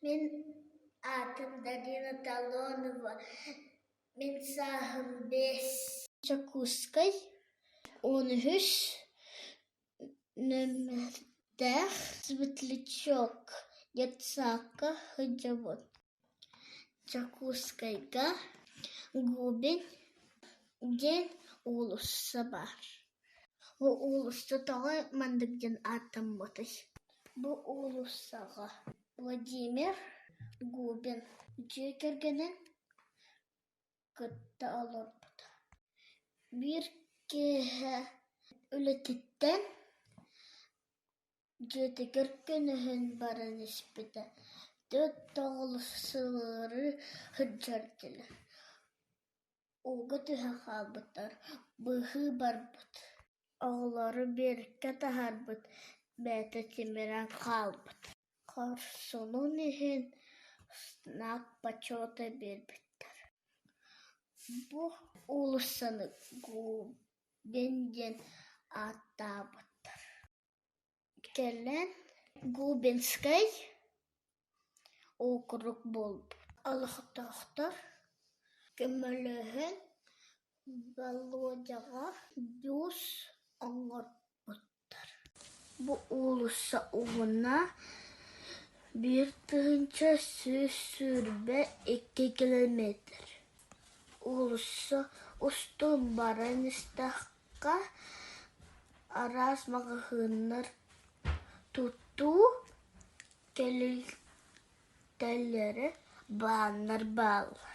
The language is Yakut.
Мин аатым Дарина Талонова, мин сааһым 5. Дьокуускай 13 нүөмэрдээх Светлячок детсадка сылдьабын. Дьокуускайга Губин диэн уулусса баар. Бу уулусса тоҕо маннык диэн ааттаммытый? Бу уулуссаҕа Владимир Губин дьиэ кэргэнин кытта олорбута. Биир киэһэ үлэтиттэн дьиэтигэр көнөһөн баран испитэ, түөрт оҕолуу сылыары сылдьар этилэр Ууга түһэн хаалбыттар, быыһыы барбыт, оҕолору биэрэккэ таһаарбыт, бэйэтэ тимирэн хаалбыт. Хорсунун иһин знак почета биэрбиттэр. Бу уулуссаны Губин диэн ааттаабыттар. Кэлэн Губинскай уокурук буолбут. Олохтоохтор көмөлөһөн Болуодьаҕа бюст оҥорбуттар. Бу уулусса уһуна 1122 километр. Уулусса устун баран истэххэ араас маҕаһыыннар, тутуу тэрилтэлэрэ, бааннар бааллар.